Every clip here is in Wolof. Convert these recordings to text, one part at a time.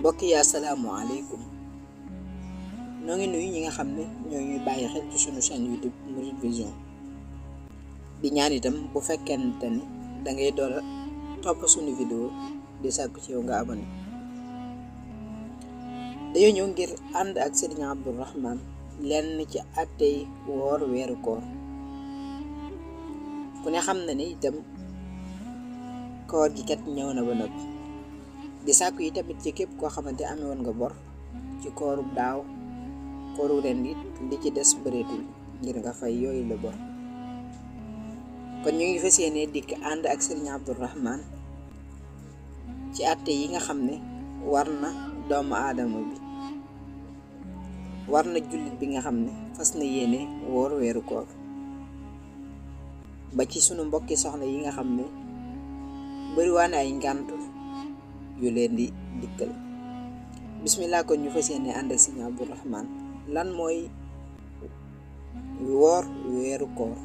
mbokk yi asalaamaaleykum ñoo ngi nuyu ñi nga xam ne ñoo ñuy bàyyi xel ci sunu chaîne YouTube Mouride Vision di ñaan itam bu fekkente ni da ngay door a topp sunu vidéo di sàkku ci yow nga abonné. dañoo ñëw ngir ànd ak Serigne Abdourahmane lenn ci àttey woor weeru koor. ku ne xam na ni itam koor gi kat ñëw na ba noppi di sàkku yi tamit ci képp koo xamante amee woon nga bor ci kooru daaw kooru ren it li ci des bëreetul ngir nga fay yooyu la bor. kon ñu ngi fas yéene dikk ànd ak Serigne Abdourahmane ci àtte yi nga xam ne war na doomu aadama bi, war na jullit bi nga xam ne fas na yéene woor weeru koor, ba ci sunu mbokki soxna yi nga xam ne bariwaane ay ngànt yu leen di dikkal. bismillah, kon ñu fas yéene ànd ak Serigne Abdourahmane lan mooy woor weeru koor.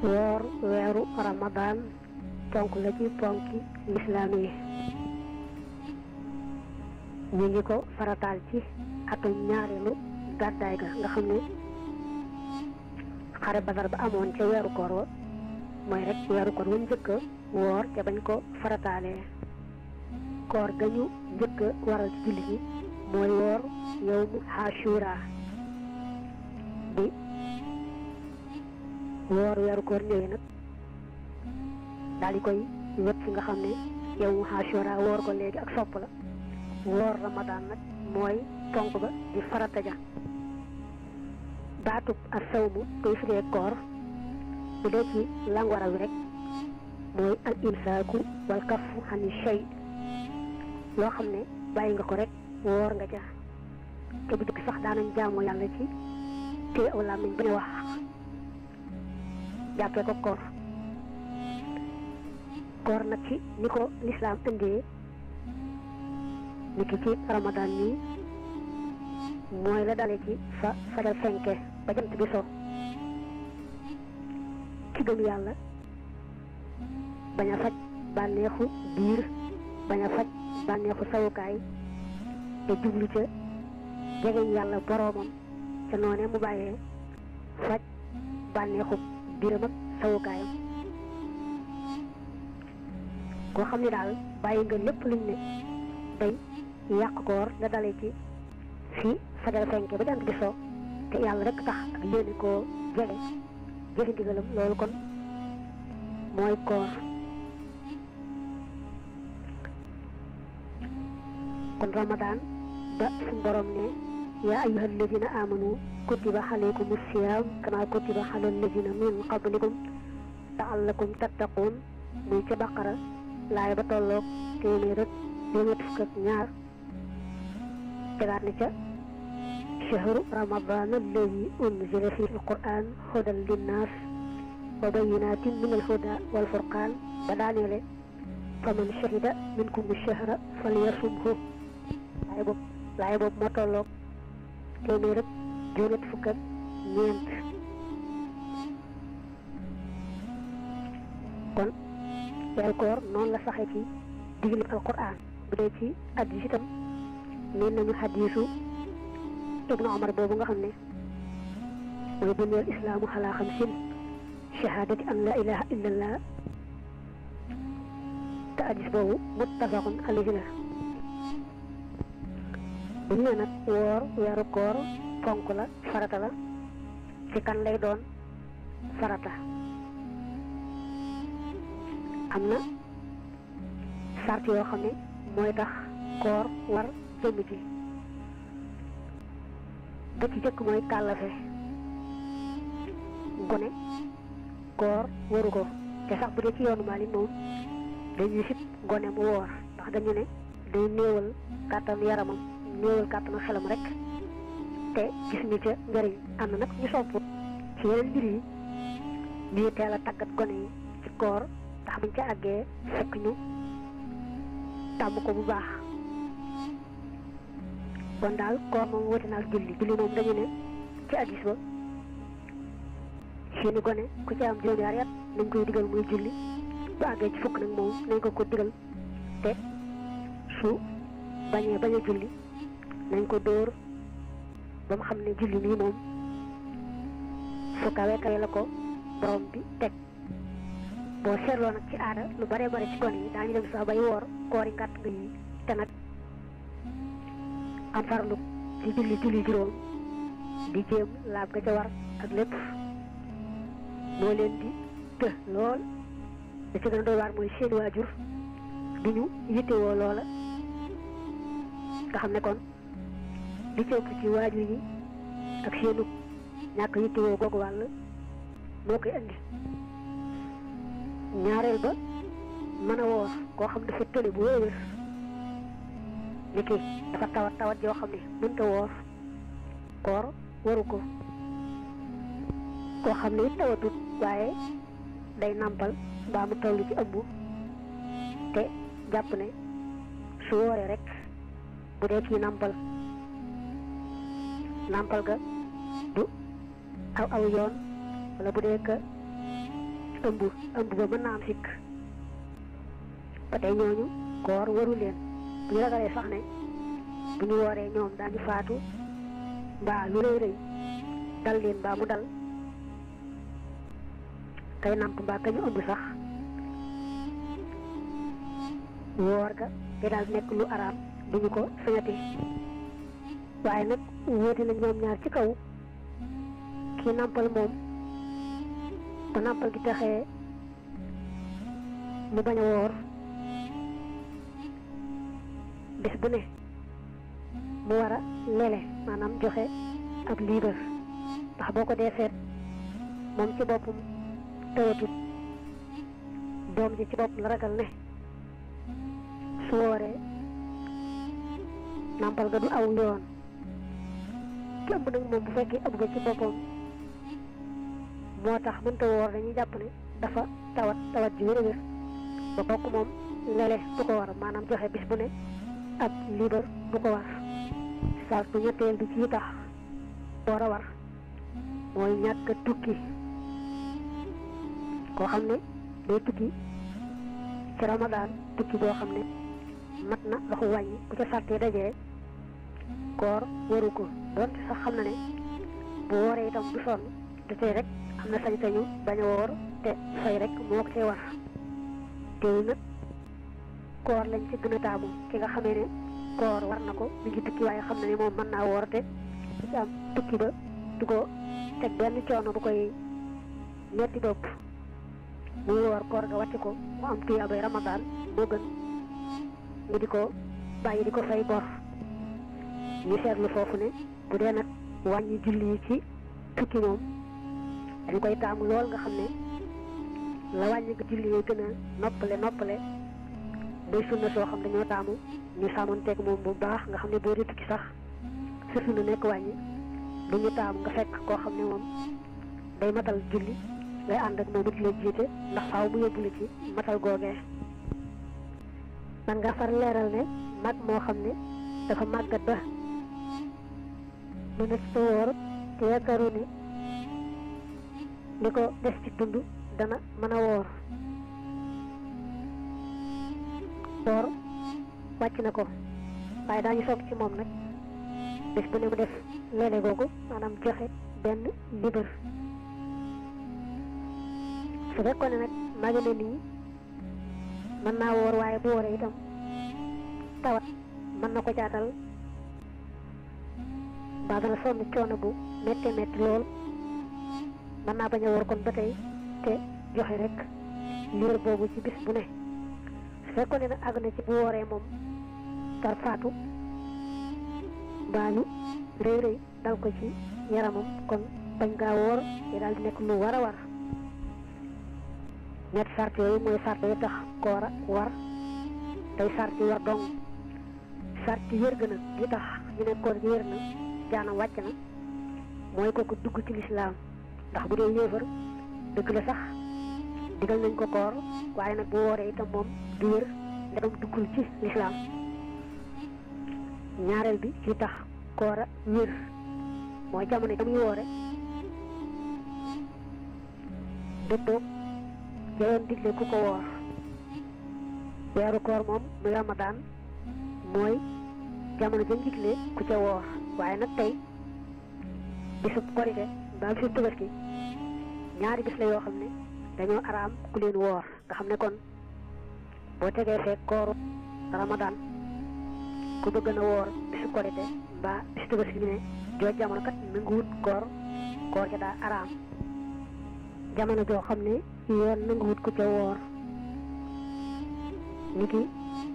woor weeru ramadan ponk la ci ponki lislaam yi. ñu ngi ko farataal ci atum ñaareelu gàddaay ga nga xam ne xare badar ba amoon ca weeru koor wa mooy rek weeru koor wa njëkk a woor ca bañ ko farataalee. koor ga ñu njëkk a waral ci jullit ñi mooy woor yawmu Ashura. bi woor weeru koor ñëwee nag daal di koy wët ci nga xam ne yawmu Ashura woor ko léegi ak sopp la. woor ramadan nag mooy ponk ba di farata ja. baatub ak sawmu koy firee koor bu dee ci langwara wi rek mooy al imsaaku wal kafu ani shay, loo xam ne bàyyi nga ko rek woor nga ja. te bu dëkk sax daanañ jaamoo yàlla ci téye aw làmmiñ bañ a wax, jàppee ko koor. koor nag ci ni ko lislaam indee niki ci ramadan nii mooy la dale ci fa fajar fenke ba jant bi so. ci gëm yàlla bañ a faj bànneexu biir, bañ a faj bànneexu sawukaay, te jublu ca jegeñ yàlla boroomam ca noonee mu bàyyee faj bànneexu biiram ak sawukaayam. koo xam ne daal bàyyi nga lépp luñ ne day yàq koor nga dalee ci fi fajar fenke ba jant bi so te yàlla rek tax ak yéene koo jege jëfe ndigalam, loolu kon mooy koor. kon ramadan ba suñ borom ne yaa ayyuha alladina amanu kutiba alaykumu siyam kama kutiba ala alladina min qablikum la'allakum tattaqun, muy ca baqara laay ba tolloog téeméer ak juróom fukk ak ñaar. tegaat na ca shahru ramadan alladi unzila fihi alquran hudan linnas wa bayyinatin min alhuda walfurqan ba daaneele faman shahida minkum ash-shahra falyasumhu. laay boobu moo tolloog téeméer ak juróom fukk ak ñeent. kon weeru koor noonu la saxee ci digle alquran. bu dee ci hadiis itam neen nañu hadiisu ibnu Umar boobu nga xam ne mooy buniyal islaamu alaa xamsin shahaadati an la ilaha illallah, te hadiis boobu muttafaqun alayhi la. bu ñu ne nag woor weeru koor ponk la, farata la, ci kan lay doon farata? am na sart yoo xam ne mooy tax koor war jëmm ji. ba ci jëkk mooy kàllafe. gone koor waru ko, te sax bu dee ci yoonu Maalik moom dañuy sib gone mu woor, ndax dañu ne day néewal kàttanu yaramam, néewal kàttanu xelam rek, te gis ñu ca njëriñ. am na nag ñu sopp ci yeneen mbir yi ñuy teel a tàggat gone yi ci koor, ndax buñ ca àggee fekk ñu tàmm ko bu baax. kon daal koor moom wute naa julli. julli moom dañu ne ci hadiis ba seeni gone ku ci am juróom-ñaari at nañ koy digal muy julli, bu àggee ci fukk nag moom nañ ko digal, te su bañee bañ a julli nañ ko dóor ba mu xam ne julli nii moom fu kawe kawe la ko borom bi teg. boo seetloo nag ci aada lu bare bare ci gone yi daañu dem sax bay woor koori ngàtt nga yi te nag am farlu ci julli juróom di jéem laab ga ca war ak lépp moo leen di të lool da ci gën a doy waar mooy seeni waajur di ñu yittewoo loola nga xam ne kon li ci ëpp ci waajur yi ak seenu ñàkk yittewoo googu wàll moo koy andi. ñaareel ba mën a woor koo xam dafa tële bu wér ni ki dafa tawat yoo xam ne mënta woor koor waru ko. koo xam ne it tawatut waaye day nàmpal mbaa mu toll ci ëmb te jàpp ne su wooree rek bu dee kii nàmpal ga du aw yoon wala bu dee ka ëmb ba mën naa am sikk ba tey ñooñu koor waru leen bu ñu ragalee sax ne bu ñu wooree ñoom daañu faatu mbaa lu rëy rëy dal leen mbaa mu dal kay nàmp mbaa ka ñu ëmb sax woor ga day daal nekk lu araam bu ñu ko sañati. waaye nag wóote nañ ñoom ñaar ci kaw kii nàmpal moom ba nàmpal gi taxee mu bañ a woor bés bu ne mu war a lele maanaam joxe ab liibar ndax boo ko dee seet moom ci boppam tawatut doom ji ci bopp la ragal ne su wooree nàmpal ga du aw yoon ki ëmb nag moom bu fekkee ëmb ga ci boppam moo tax mënta woor dañuy jàpp ne dafa tawat ji wér-wér ba bokk moom lele du ko war maanaam joxe bis bu ne ab liibar du ko war. sart bu ñetteel bi ci tax door a war mooy ñàkk tukki. koo xam ne day tukki ci ramadaan tukki boo xam ne mat na waxu wàññi bu ca sàrtee dajee koor waru ko doonte sax xam na ne bu wooree itam du sonn te tey rek am na sañ-sañu bañ a woor te fay rek moo ko cee war. teewul nag koor lañ ci gën a taamu ki nga xamee ne koor war na ko mi ngi tukki waaye xam na ne moom mën naa woor te du ci am tukki ba du ko teg benn coono bu koy metti bopp muy woor koor ga wàcc ko mu am tuyaabay ramadaan moo gën mu di ko bàyyi di ko fay bor. ñu seetlu foofu ne bu dee nag wàññi julli yi ci tukki moom dañ koy taamu lool nga xam ne la wàññi ko julli yi gën a noppale day sunna soo xam dañoo taamu ñu sàmmonteeg moom bu baax nga xam ne boo dee tukki sax sa sunna nekk wàññi du ñu taamu nga fekk koo xam ne moom day matal julli ngay ànd ak moom it la jiite ndax faaw mu yóbbu la ci matal googee. man nga far leeral ne mag moo xam ne dafa màggat ba mu nekk woor te yaakaaru ne li ko des ci dund dana mën a woor wàcc na ko waaye daañu soog ci moom nag bés bu ne mu def leele googu maanaam joxe benn libar. su fekkoon ne nag màgg na nii mën naa woor waaye bu wooree itam tawat mën na ko caatal mbaa dana sonn coono bu metti lool mën naa bañ a woor kon ba tey te joxe rek libar boobu ci bis bu ne. su fekkoon ne nag àgg na ci bu wooree moom tar faatu mbaa lu rëy rëy dal ko ci yaramam kon bañ ngaa woor te daal di nekk lu war a war. ñetti sart yooyu mooy sart yi tax koor a war tey sart yi war dong. sart yi wér gën a yi tax ñu ne koor gi wér na jaanam wàcc na mooy kooku dugg ci lislaam ndax bu dee yéefar dëgg la sax digal nañ ko koor waaye nag bu wooree itam moom du wér ndegam duggul ci lislaam. ñaareel bi ci tax koor a wér mooy jamono yi muy woore dëppoo jayoon digle ku ko woor. weeru koor moom muy ramadaan mooy jamono jëm digle ku ca woor waaye nag tey bisub korite mbaa bisub tabaski ñaari bis la yoo xam ne dañoo araam ku leen woor nga xam ne kon boo tegee fekk kooru ramadan ku bëgg na woor bisu korite mbaa bisu tabaski ñu ne joo jamono kat nanguwut koor ca daa araam jamono joo xam ne yoon nanguwut ku ca woor ni ki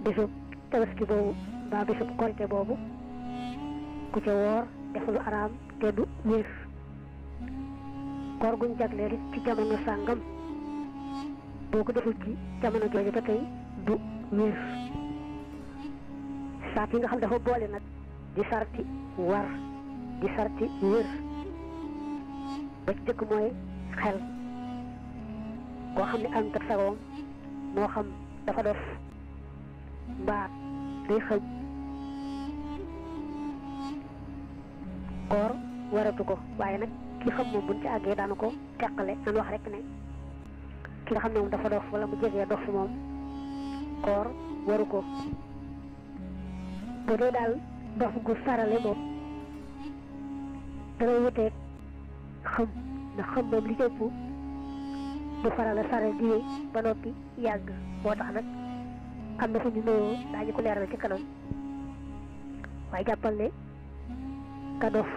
bisub tabaski boobu mbaa bisub korite boobu ku ca woor def lu araam te du wér koor guñ jagleel it ci jamono sàngam boo ko deful ci jamono jooju ba tey du wér saat yi nga xam dafa boole nag di sarti war di sarti wér ba ci jëkk mooy xel koo xam ne am kat sagoom moo xam dafa def mbaa day xëj koor waratu ko waaye nag ki xam moom buñ ci àggee daanu ko teqale nan wax rek ne ki nga xam ne moom dafa dof wala mu jegee dof moom koor waru ko bu dee daal dof gu sarale moom dana wuteeg xam ndax xam moom li ëpp du farala saral di wéy ba noppi yàgg moo tax nag am na fu ñu nuyoo daañu ko leeral ci kanam waaye jàppal ne ka dof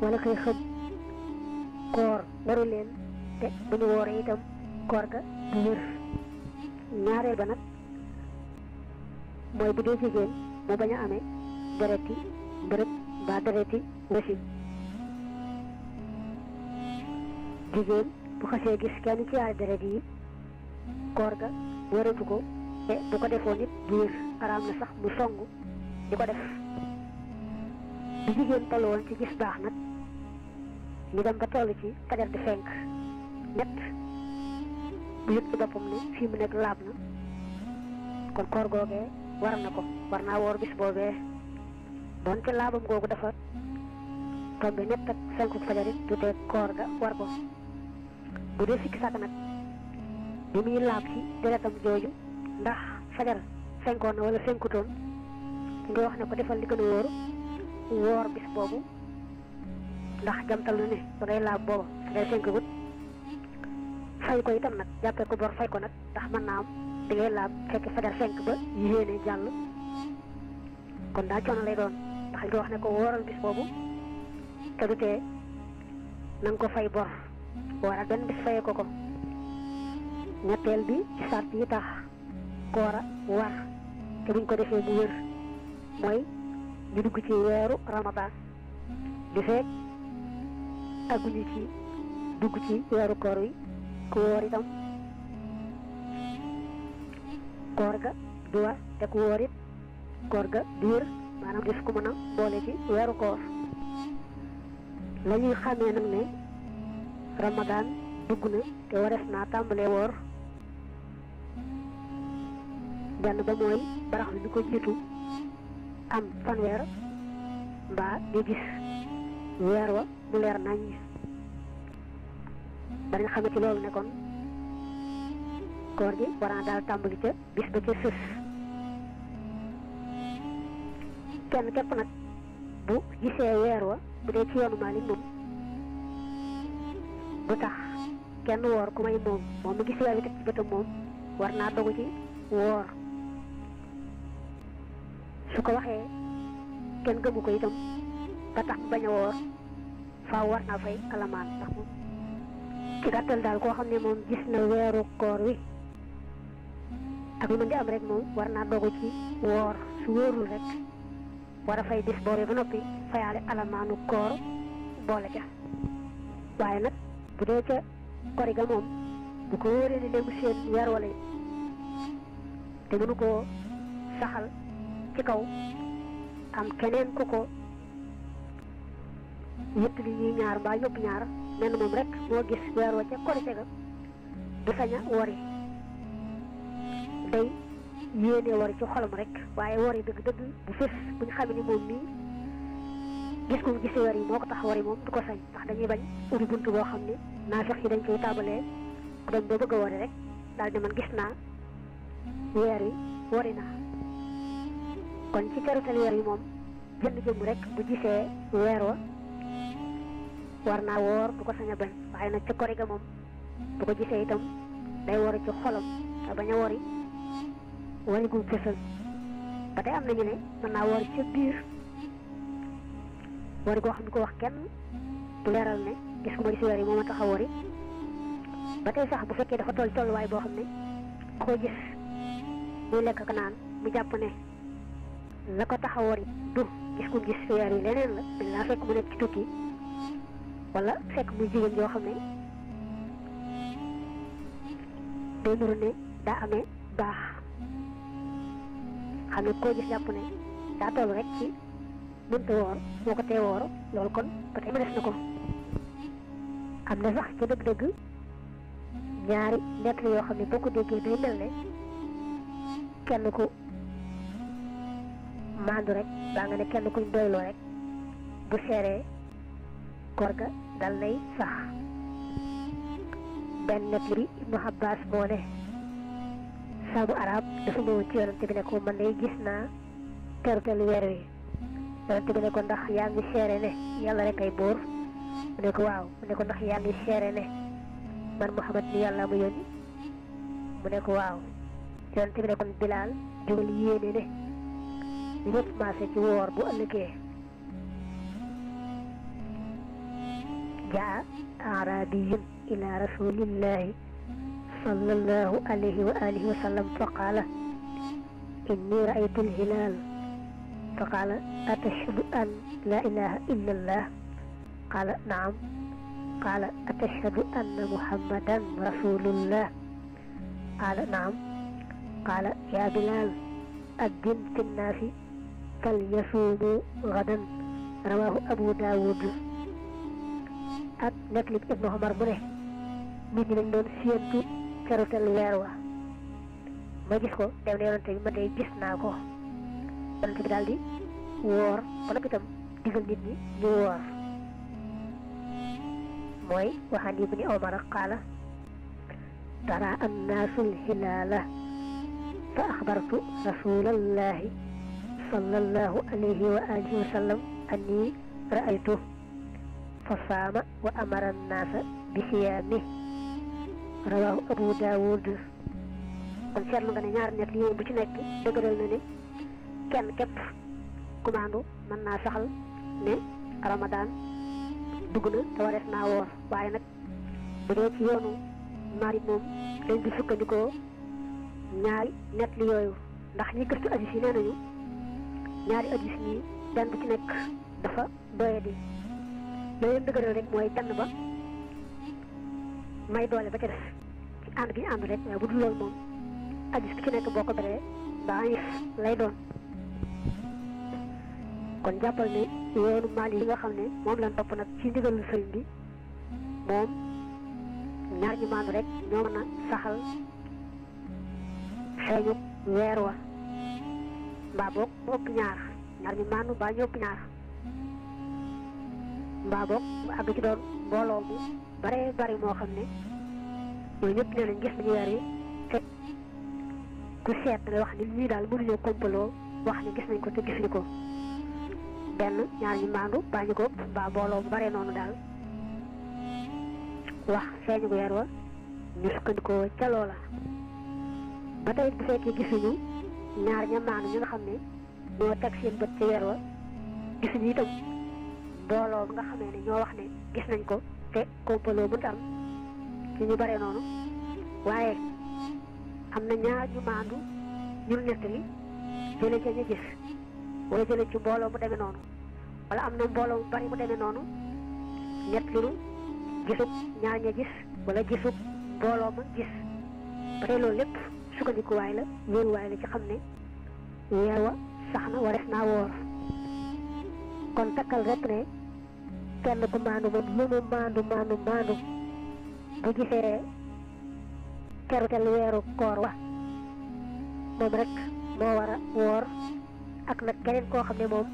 wala koy xam koor waru leen te bu ñu wooree itam koor ga du wér ñaareel ba nag mooy bu dee jigéen mu bañ a amee dereti mbërëg mbaa dereti wasin jigéen bu xasee gis kenn ci yaari deret yi koor ga wératu ko te bu ko defoon nit du wér araam na sax mu song di ko def bu jigéen toll woon ci gis baax nag ñu dem ba toll ci fajar di fenk ñett bu yëg ci boppam ne fii mu nekk laab na kon koor googee war na ko war naa woor bis boobee doonte laabam googu dafa tombe ñett ak fenku fajar it du tee koor ga war ko bu dee sikki sàkk nag bi muy laab ci deretam jooju ndax fajar fenkoon na wala fenkutoon nga wax ne ko defal li gën a wóor woor bis boobu ndax jamtal na ne ba ngay laab booba fajar fenkagut fay ko itam nag jàppee ko bor fay ko nag ndax mën naa am di ngay laab fekk fajar fenk ba yéene jàll kon daa coono lay doon ndax nga wax ne ko wóoral bis boobu te du tee na nga ko fay bor wara benn bis fayee ko ñetteel bi ci sart yi tax koora war te buñ ko defee mu wér mooy ñu dugg ci weeru ramadan di fekk agguñu ci dugg ci weeru koor wi ku wóor itam koor ga du war te ku wóor it koor ga du wér maanaam def ko mën a boole ci weeru koor la ñuy xàmmee nag ne ramadan dugg na te warees naa tàmbalee woor benn ba mooy barax bi ko jiitu am fanweer mbaa di gis weer wa mu leer nañ danañ xame ci loolu ne kon koor gi war naa daal tàmbali ca bis ba ca sës kenn képp nag bu gisee weer wa bu dee ci yoonu Maalik moom bu tax kenn woor ku may moom mu gis weer wi teg ci bëtam moom war naa dogu ci woor su ko waxee kenn gëmu ko itam ba tax bañ a woor faaw war naa fay alamaan ndax moom ci gàttal daal koo xam ne moom gis na weeru koor wi ak lu mën di am rek moom war naa dogu ci woor su wóorul rek war a fay bis boobee ba noppi fayaale alamaanu koor boole ca waaye nag bu dee ca kori ga moom bu ko wóoree ne démb seen weer wala te mënu koo saxal ci kaw am keneen ku ko yëpp li ñuy ñaar mbaa ñëpp ñaar menn moom rek moo gis weer wa ca korite ga du sañ a wori day yéene wori ci xolam rek waaye wori dëgg-dëgg bu fës bu ñu xamee ni moom mii gis ko gis weer yi moo ko tax wari moom du ko sañ ndax dañuy bañ ubbi bunt boo xam ne naafiq yi dañ koy tàmbalee ku dem ba bëgg a wari rek daal ne man gis naa weer yi wari naa kon ci terutal weer yi moom jënd jëm rek bu gisee weer wa war naa woor du ko sañ a bañ waaye nag ca kori ga moom bu ko gisee itam day wori ci xolam te bañ a wori gu fësal ba tey am nañu ne mën naa wori ca biir wori goo xam ne ko wax kenn du leeral ne gis ko ma gis weer yi moom a tax a wori ba tey sax bu fekkee dafa tolluwaay boo xam ne koo gis muy lekk ak naan mu jàpp ne la ko tax a wori du gis ko gis weer yi leneen la dañ laa fekk mu nekk ci tukki wala fekk muy jigéen joo xam ne day nuru ne daa amee baax xam ne koo gis jàpp ne daa toll rek ci mënta woor moo ko tee woor loolu kon ba tey mënees na ko am na sax ca dëgg-dëgg ñaari nett yoo xam ne boo ko déggee day mel ne kenn ku maandu rek baa nga ne kenn kuñ doyloo rek bu seeree koor ga dal nay sax benn nett bi Ibnu Abbas moo ne saabu arab dafa ñëw ci yonante bi ne ko man day gis naa terutelu weer wi yonante bi ne ko ndax yaa ngi seere ne yàlla rek ay buur mu ne ko waaw mu ne ko ndax yaa ngi seere ne man Muhammad ni yàlla mu yónni mu ne ko waaw yonante bi ne kon Bilaal jógal yéene ne ñu ñëpp maase ci woor bu ëllëgee jaa arabiyun ila rasulillahi sallallahu alayhi wa alihi wa sallam fa qaala inni ra'aytu al-hilaal fa qaala atashhadu an la ilaha illa allah qaala naam qaala atashhadu anna muhammadan rasulullah qaala naam qaala ya Bilaal addin fi nnaasi falyasuumu gadan rawaahu Abu Daawud ak nekk li Ibnu Umar mu ne nit ñi dañ doon séentu carutel weer wa ma gis ko dem ne yonante bi ma tey gis naa ko yonante bi daal di woor ba noppi itam digal nit ñi ñu woor mooy waxaan Ibni Umar qaala tara annaasu l-hilaala fa axbartu rasulallahi sallallahu alayhi wa alihi wa sallam anni ra'aytu fa saama wa amara annaasa bi siyaami rawaahu Abu Daawud kon seetlu nga ne ñaar ñett yi bu ci nekk dëgëral na ne kenn képp commando mën naa saxal ne Ramadan dugg na te warees naa woor waaye nag bu dee ci yoonu Maalik moom dañ di sukkandikoo ñaari nett li yooyu ndax ñi gëstu addis yi nee nañu ñaari addis yi benn bu ci nekk dafa doyadi la leen dëgëral rek mooy benn ba may doole ba ca des ci ànd gi ñu ànd rek waaye bu dul loolu moom addis bu ci nekk boo ko beree daif lay doon kon jàppal ne yoonu Maalik yi nga xam ne moom lañ topp nag ci ndigalul sëriñ bi moom ñaar ñu maandu rek ñoo mën a saxal feeñu weer wa mbaa boog mu ëpp ñaar ñu maandu mbaa ñu ëpp ñaar mbaa boog mu àgg ci doon mbooloo mu bare bari moo xam ne ñooñu ñëpp nee nañ gis nañu weer yi te ku seet dana wax ni ñii daal mënuñoo kompaloo wax ne gis nañ ko te gisuñu ko benn ñaar ñu maandu mbaa ñu ko ëpp mbaa mbooloo mu bare noonu daal wax feeñu weer wa ñu sukkandikoo ca loola ba tey bu fekkee gisuñu ñaar ña maandu ñi nga xam ne ñoo teg seen bët ci weer wa gisuñu itam mbooloo nga xamee ne ñoo wax ne gis nañ ko te kompaloo mënut am ci ñu bare noonu waaye am na ñaar ñu maandu ñu nettali jële ca ñu gis wala jële ci mbooloo mu demee noonu wala am na mbooloo mu bari mu demee noonu nettali gisub ñaar ña gis wala gisub mbooloo ma gis ba tey loolu lépp sukkandikuwaay la wéeruwaay la ci xam ne weer wa sax na warees naa woor kon takkal rek ne kenn ku maandu moom lu mu maandu bu gisee terutel weeru koor wa moom rek moo war a woor ak nag keneen koo xam ne moom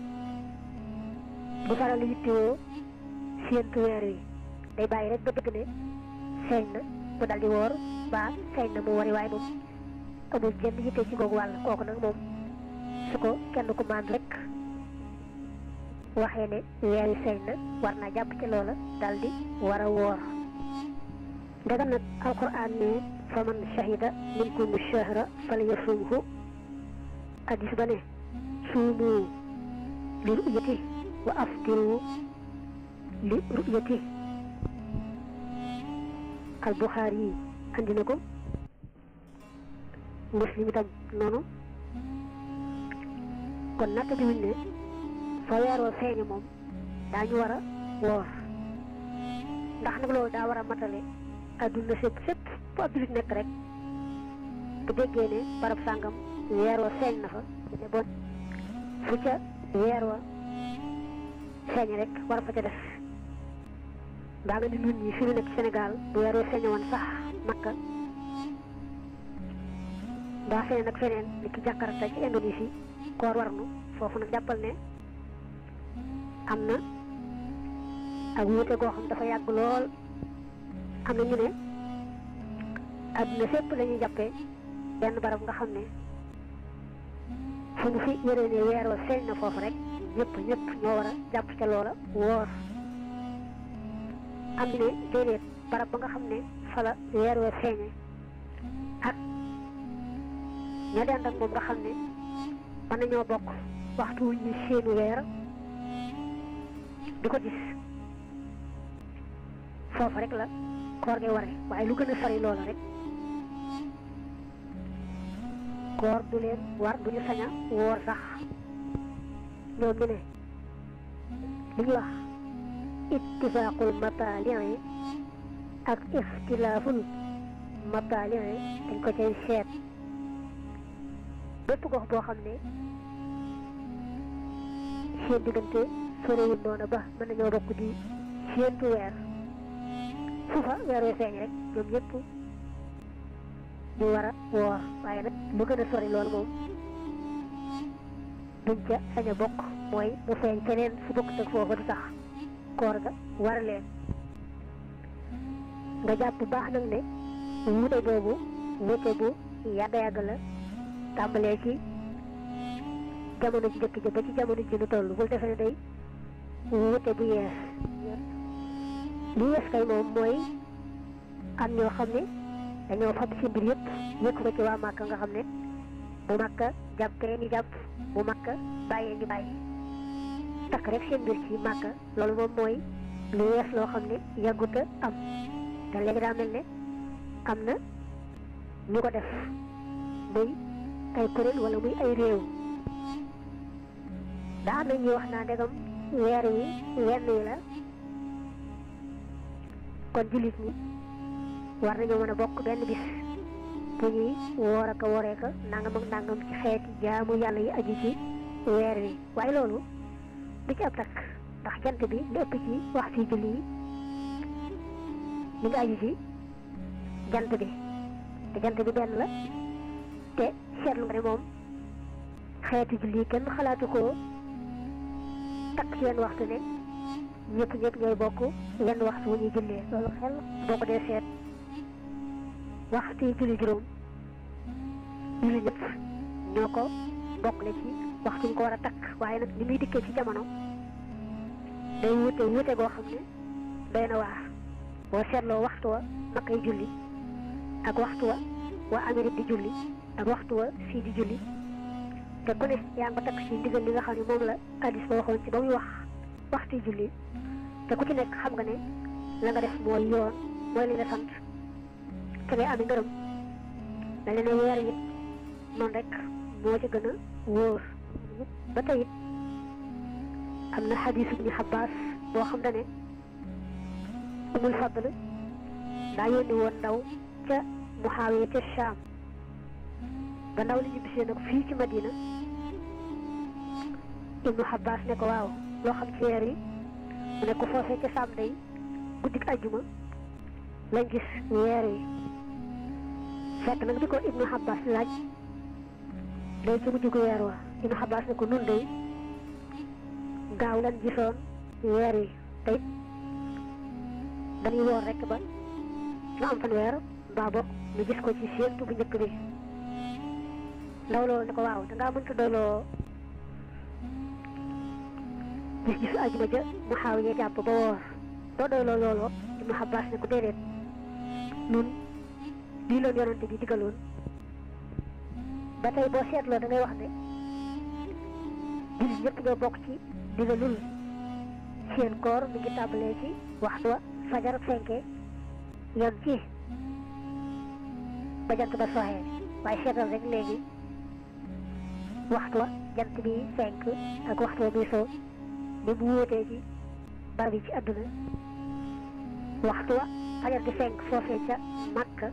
bu faral yittewoo séentu weer yi day bàyyi rek ba dëgg ne feeñ na mu dal di woor ba feeñ na mu wari waaye moom amul jenn yitte ci googu wàll kooku nag moom su ko kenn ku maandu rek waxee ne weer wi feeñ na war naa jàpp ci loola daldi war a woor ndegam nag alquran ne faman shahida minkum shahra falyasumhu hadis ba ne suumu li ru'yati wa aftiru li ru'yati al Buxaari yi andi na ko Muslim itam noonu kon natt bi wuñ ne fa weeroo feeñe moom daañu war a woor ndax nag loolu daa war a matale adduna sépp sépp fu ab jullit nekk rek bu déggee ne barab sàngam weeroo feeñ na fa ne bon fu ca weeroo feeñ rek war fa ca def daa nga ni nun ñi fi ñu nekk Sénégal bu weeroo feeñe woon sax Makka daa feeñ nag feneen ni ki Jakarta ci Indonésie koor war nu foofu nag jàppal ne am na ak wuute goo xam dafa yàgg lool am na ñu ne àdduna sépp lañuy jàppee benn barab nga xam ne fu mu fi yëree ne weer wa feeñ na foofu rek ñëpp ñoo war a jàpp ca loola woor am ne déedéet barab ba nga xam ne fa la weer wa feeñe ak ña dend ak moom nga xam ne mën nañoo bokk waxtu wu ñu seenu weer di ko gis foofu rek la koor gi ware waaye lu gën a sori loola rek koor du leen war du ñu sañ a woor sax ñoom ñu ne li ñu wax ittifaaqul mataali'i ak ixtilaaful mataali'i dañ ko cay seet bépp gox boo xam ne seen diggante sorewul noonu ba mën nañoo bokk di séentu weer fu fa weer wi feeñ rek ñoom ñëpp ñu war a woor waaye nag lu gën a sori loolu moom duñ ca sañ a bokk mooy mu feeñ feneen fu bokkut ak foofa du tax koor ga war leen nga jàpp baax nag ne wuute boobu wuute bu yàgg la tàmbalee ci jamono ji njëkk ja ba ci jamono ji nu toll bul defe ne day wuute bu yees li yees kay moom mooy am ñoo xam ne dañoo fab si mbir yëpp yëkk ko ci waa Màkka nga xam ne bu Màkka jàppee ñu jàpp bu Màkka bàyyee ñu bàyyi takk rek seen mbir ci Màkka loolu moom mooy lu yees loo xam ne yàgguta am te léegi daa mel ne am na ñu ko def muy ay kuréel wala muy ay réew daa am na ñuy wax naa ndegam weer wi wenn wi la kon jullit ñi war nañoo mën a bokk benn bis bu ñuy woor ak a wooree ko nangam ak nangam ci xeeti jaamu yàlla yi aju ci weer wi waaye loolu du ci ab takk ndax jant bi li ëpp ci waxtu yi julli yi mi ngi aju ci jant bi te jant bi benn la te seetlu nga ne moom xeeti julli kenn xalaatu ko takk ci wenn waxtu ne ñëpp ñooy bokk wenn waxtu wu ñuy jullee loolu xel boo ko dee seet waxtu yi julli juróom julli ñëpp ñoo ko bokk la ci waxtu ñu ko war a takk waaye nag ni muy dikkee ci jamono day wuute goo xam ne doy na waar boo seetloo waxtu wa makkay julli ak waxtu wa waa Amérique di julli ak waxtu wa fii di julli te ku ne yaa ngi ko takk ci ndigal li nga xam ne moom la hadiis ba waxoon ci ba muy wax waxtu julli te ku ci nekk xam nga ne la nga def mooy yoon mooy li nga sant te ngay amee ngërëm da leen ne weer it noonu rek moo ci gën a wóor ba tey it am na hadiis Ibnu Abbaas boo xam ne Umul Fadl daa yónni woon ndaw ca Muhaawiya ca Shaam ba ndaw li ñu bisee nag fii ci Madina Ibnu Abbaas ne ko waaw loo xam ci weer yi mu ne ko foofee ca Saam day guddik ajjuma lañ gis weer yi fekk nag di ko Ibnu Abbaas laaj day ci mujj gu weer wa Ibnu Abbaas ne ko nun day gaaw lan gisoon weer yi tey dañuy woor rek ba nu am fan weer mbaa bokk ñu gis ko ci séentu bu njëkk bi ndaw loolu ne ko waaw dangaa mënta gis-gisu ajuma ja Muhaawiya jàpp ba woor doo doy looloo Ibnu Abbaas ne ko déedéet nun lii loon yonante bi digaloon ba tey boo seetloo da ngay wax ne jullit ñëpp ñoo bokk ci digalul seen koor mi ngi tàmbalee ci waxtu wa fajar fenke yem ci ba jant ba soxee waaye seetal rek léegi waxtu wa jant bi fenk ak waxtu wa muy soo ni mu wóotee ci barab yi ci àdduna waxtu wa fajar di fenk foofee ca Makka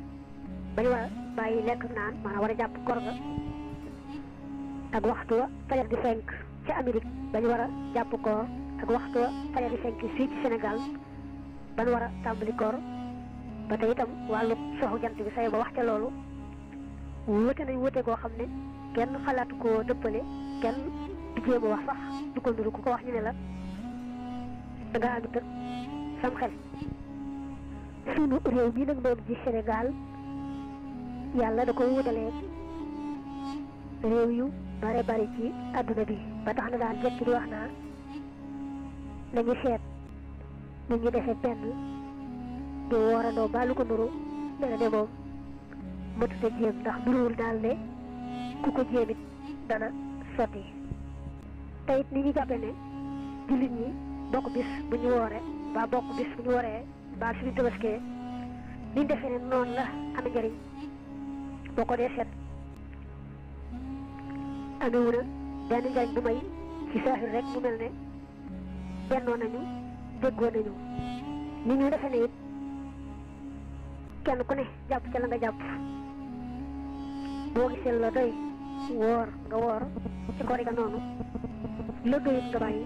bañu war a bàyyi lekk naan maanaam war a jàpp koor ga ak waxtu wa fajar di fenk ca Amérique bañu war a jàpp koor ak waxtu wa fajar di fenk fii ci Sénégal ban war a tàmbali koor ba tey itam wàllu soxu jant bi say ba wax ca loolu wute nañ wute koo xam ne kenn xalaatu koo dëppale kenn du jéem a wax sax du ko nuru ku ko wax ñu ne la da nga am tëg sam xel sunu réew mi nag moom ci Sénégal yàlla da ko wutalee réew yu bare bare ci àdduna bi ba tax na daan jekki di wax naa nañu seet nu ñu defee benn di woorandoo ba lu ko nuru dana de moom mëtuta jéem ndax nuruwul daal ne ku ko jéemit dana sotti te it ni ñu jàppe ne jullit ñi bokk bis bu ñu woore ba bokk bis bu ñu waree ba suñu tabaskee niñ defee ne noonu la am njëriñ boo ko dee seet amewu na benn njëriñ bu may ci saaxir rek mu mel ne bennoo nañu déggoo nañu ni ñu defee ne it kenn ku ne jàpp ca la nga jàpp boo gisee la doy woor nga woor ci koor ga noonu la doyut nga bàyyi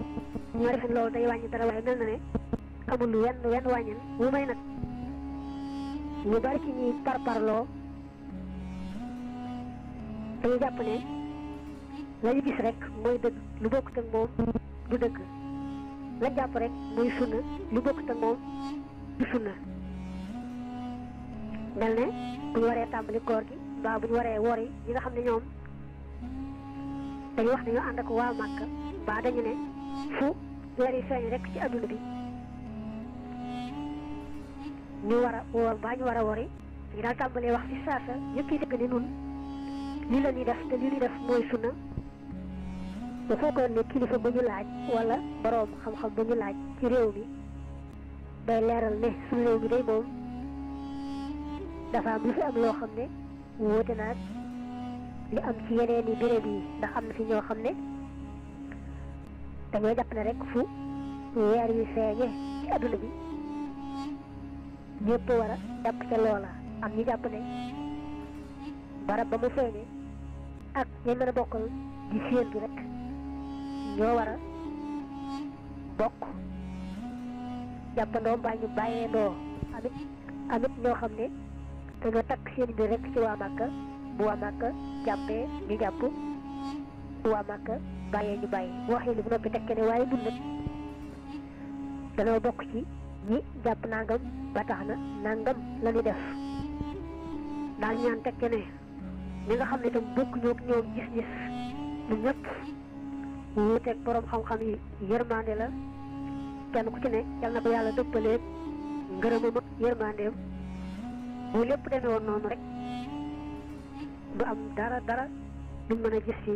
ñoo defe loolu day wàññi dara waaye mel na ne amul wenn wàññen wu may nag ñu bari ci ñuy parparloo dañuy jàpp ne la ñu gis rek mooy dëgg lu bokkut ak moom du dëgg la jàpp rek mooy sunna lu bokkut ak moom du sunna mel ne bu ñu waree tàmbali koor gi mbaa bu ñu waree wor yi ñi nga xam ne ñoom dañuy wax ne ñoo ànd ak waa Màkka mbaa dañu ne fu weer yi feeñ rek ci adduna bi ñu war a woor mbaa ñu war a wori ñu daal tàmbalee wax ci saasa ñëpp yi dëgg ne nun lii la ñuy def te lii ñuy def mooy sunna bu fekkoon ne kilifa bu ñu laaj wala boroom xam-xam bu ñu laaj ci réew mi day leeral ne suñu réew mi day moom dafa am lu fi am loo xam ne wóote naag li am ci yeneen i béréb yi ndax am na fi ñoo xam ne dañoo jàpp ne rek fu weer yu feeñe ci adduna bi ñëpp war a jàpp ca loola am ñu jàpp ne barab ba mu feeñe ak ñañ mën a bokkal di séentu rek ñoo war a bokk jàppandoo mbaa ñu bàyyeendoo amit ñoo xam ne dañoo takk seen mbir rek ci waa Màkka bu waa Màkka jàppee ñu jàpp bu waa Màkka bàyyee ñu bàyyi waxee li bu noppi tekke ne waaye dund danoo bokk ci ñi jàpp nangam ba tax na nangam la ñu def daal ñaan tekke ne ñi nga xam ne itam bokk ñoog ñoom gis-gis ñun ñëpp wuuteeg borom xam-xam yi yërmande la kenn ku ci ne yal na ko yàlla dëppaleeg ngërëmam ak yërmandeem bu lépp demee woon noonu rek du am dara duñ mën a gis ci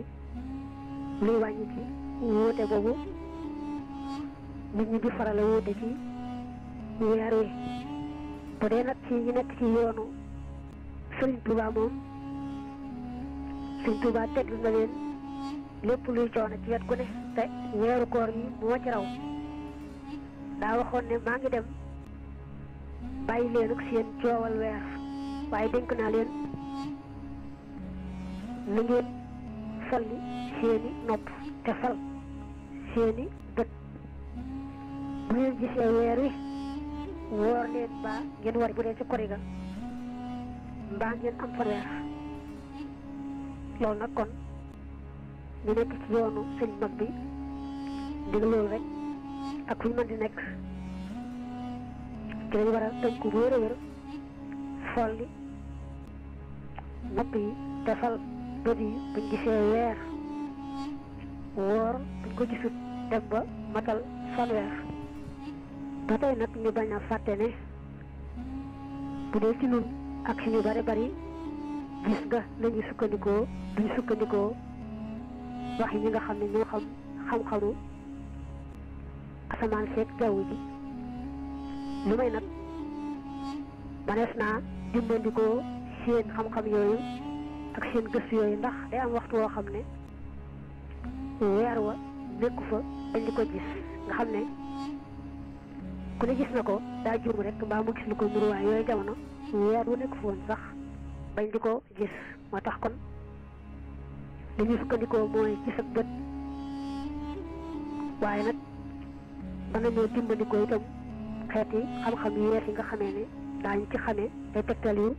luy wàññi ci wuute boobu nit ñi di faral a wuute ci weer wi bu dee nag ci ñu nekk ci yoonu Sëriñ Tuubaa moom Sëriñ Tuubaa teglu na leen lépp luy coono ci wet gu ne te weeru koor yi moo ci raw daa waxoon ne maa ngi dem bàyyi leen ak seen coowal weer waaye dénk naa leen na ngeen folli seeni nopp te fal seeni bët bu ngeen gisee weer wi woor leen mbaa ngeen wari bu dee ci kori ga mbaa ngeen am fa weer loolu nag kon ñu nekk ci yoonu sëñ mag bi dig loolu rek ak fu ñu mën di nekk ci lañu war a tënku bu wér a wér folli nopp yi te fal bët yi buñ gisee weer woor buñ ko gisut dem ba matal fanweer. ba tey nag ñu bañ a fàtte ne bu dee ci nun ak suñu bari bari gis nga lañuy sukkandikoo duñ sukkandikoo wax yi ñi nga xam ne ñoo xam xam-xamu asamaan seeg jaww ji lu may nag manees naa dimbandikoo seen xam-xam yooyu ak seen gëstu yooyu ndax day am waxtu woo xam ne weer wa nekku fa bañ di ko gis nga xam ne ku ne gis na ko daa juum rek mbaa mu gis lu ko nuru waaye yooyu jamono weer wu nekk foon sax bañ di ko gis moo tax kon li ñu sukkandikoo mooy ci sa bët waaye nag mën nañoo dimbandikoo itam xeeti xam-xam yu yees yi nga xamee ne daañu ci xamee ay tegtal yu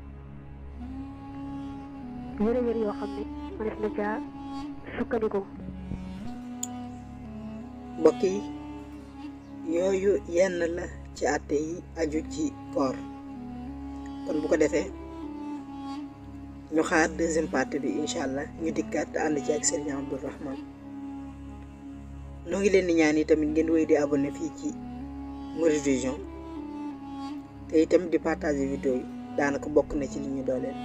yëre yoo xam ne mënees na caa sukkandikoo. mbokk yi yooyu yenn la ci àtte yi aju ci koor kon bu ko defee ñu xaar deuxième partie bi incha allah ñu dikkaat te ànd ci ak Serigne Abdourahmane noo ngi leen di ñaan yi tamit ngeen wéy di abonné fii ci Mouride Vision te itam di partager vidéo yi daanaka bokk na ci li ñu dooleel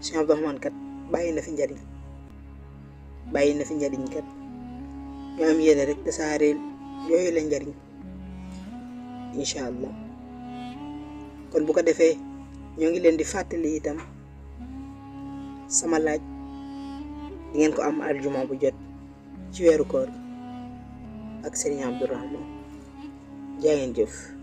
Serigne Abdourahmane kat bàyyi na fi njariñ kat ñu am yéene rek te saareel yooyu la njariñ incha allah kon bu ko defee ñoo ngi leen di fàttali itam sama laaj di ngeen ko am aljuma bu jot ci weeru koor ak Serigne Abdourahmane jaa ngeen jëf.